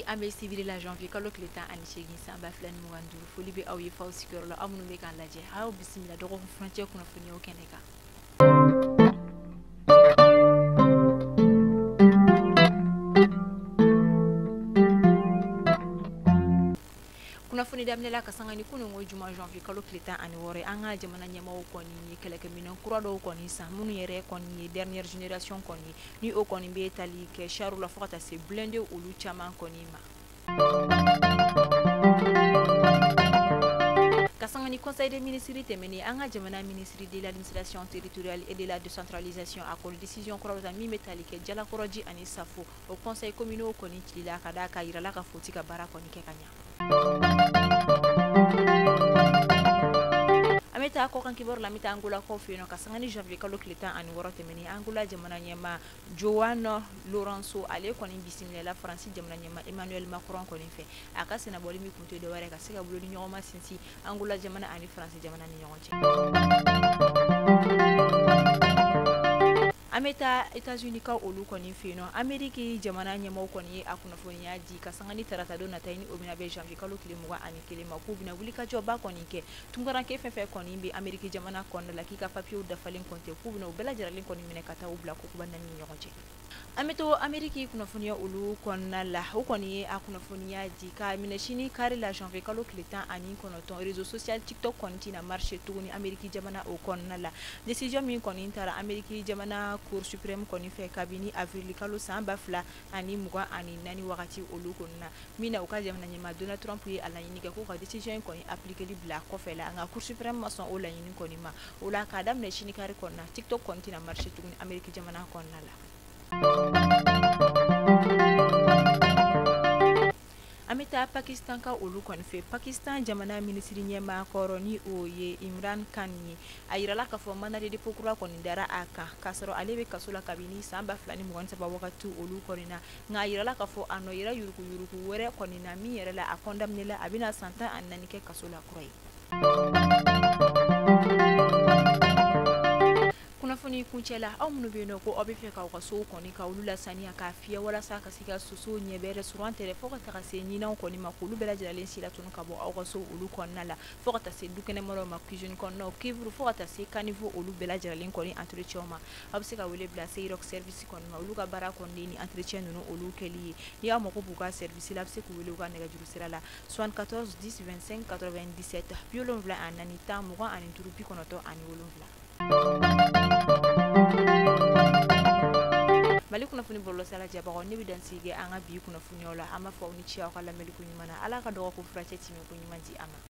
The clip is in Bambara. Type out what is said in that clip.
An bɛ sibiri la, janvier kalo tile 18 san 2025. Foli bɛ aw ye f'aw sigiyɔrɔ la, aw minnu bɛ k'an lajɛ, aw bisimila dɔgɔkun furancɛ kunnafoniyaw kɛnɛ kan. Kunnafoni daminɛ ka sanga ni kununko juma janvier kalo tile 16, an ka jamana ɲɛmaaw kɔni ye kɛlɛkɛminɛn kura dɔw kɔni san, minnu yɛrɛ kɔni ye dernière génération kɔni, ni o kɔni bɛ tali kɛ char la fo ka taa se blindé olu caman kɔni ma. Ka sanga ni conseil des ministres tɛmɛnen, an ka jamana ministre de l'administration territoriale et de la décentralisation a kɔni décision kura dɔ ta min bɛ tali kɛ Jalakɔrɔji ani Safo, o conseil communaux kɔni cilila ka d'a kan yirala ka fɔ u ti ka baara kɔni kɛ ka ɲa. An bɛ taa kɔkan kibaru la, an bɛ taa Angola kaw fɛ yen nɔ. Ka sanga ni janvier kalo tile 16 tɛmɛnen, Angola jamana ɲɛmaa João Lourenço, ale kɔni bisimilala Faransi jamana ɲɛmaa Emmanuel Macron kɔni fɛ. A ka sennabɔli min kun tɛ dɔwɛrɛ ka se ka bolo ni ɲɔgɔnma sinsin Angola jamana ani Faransi jamana ni ɲɔgɔn cɛ. An bɛ taa États-Unis ka olu kɔni fɛ yen nɔ. Amérique jamana ɲɛmaaw kɔni ye a kunnafoniya di ka sanga ni tarata don nata ye, ni o bɛna bɛn janvier kalo tile 21 ma, k'u bɛna wulikajɔba kɔni kɛ tunkaranke fɛn fɛn kɔni bɛ Amérique jamana kɔnɔna la k'i ka papiyew dafalen kɔni tɛ, k'u bɛna u bɛɛ lajɛlen kɔni minɛ ka taa u bila kokuba naani ni ɲɔgɔn cɛ. An bɛ to Amérique kunnafoniya olu kɔnɔna la, u kɔni ye a kunnafoniya di ka minɛ sini kari la, janvier kalo tile 19, réseau social TikTok kɔni tɛna marché tuguni Amérique jamana o kɔnɔna la. Décision min kɔni taara Amérique jamana Cour suprême kɔni fɛ kabini avril kalo san 2024 wagati olu kɔni na, min na u ka jamana ɲɛmaa Donald Trump ye a laɲini kɛ k'u ka décision in kɔni appliquer bila kɔfɛ la, nka Cour suprême ma sɔn o laɲini kɔni ma. O la, k'a daminɛ sini kari kɔnɔna na, TikTok kɔni tɛna marché tuguni Amérique jamana kɔnɔna la. An bɛ taa Pakistan ka olu kɔni fɛ. Pakistan jamana minisiri ɲɛmaa kɔrɔ, ni o ye Imran Khan ye, a yirala k'a fɔ mandat de dépôt kura kɔni dara a kan, k'a sɔrɔ ale bɛ kaso la kabini san 2023 wagati olu kɔni na. Nka a yirala k'a fɔ a nɔ yera yuruguyurugu wɛrɛ kɔni na, min yɛrɛ la a condamné la, a bɛna san 14 kɛ kaso la kura ye. Kunnafoni kuncɛ la, aw minnu bɛ yen nɔ ko aw bɛ fɛ k'aw ka sow kɔni ka olu lasaniya k'a fiyɛ walasa ka se ka sosow ɲɛ bɛrɛ sɔrɔ an tɛrɛ, fo ka taga se ɲinanw kɔni ma, k'olu bɛɛ lajɛlen si latunu ka bɔ aw ka so olu kɔnɔna la, fo ka taa se dukɛnɛmɔrɔw ma, cuisine kɔnɔnaw, cuivre, fo ka taa se caniveau olu bɛɛ lajɛlen kɔni entretien ma, aw bɛ se ka wele bila Seyroc service kɔni ma. Olu ka baara kɔni ni entretien ninnu olu kɛli ye. N'i y'aw mago b'u ka service la, a bɛ se k'u wele u ka nɛgɛjuru sira la 74 10 25 97, 74 10 25 97. Mali kunnafoni bɔlɔlɔsira lajɛbagaw, ne bɛ dan sigi an ka bi kunnafoniyaw la. An b'a fɔ aw ni ce aw ka lamɛnni ko ɲuman na. Ala ka dɔgɔkun furancɛ tɛmɛ ko ɲuman di an ma.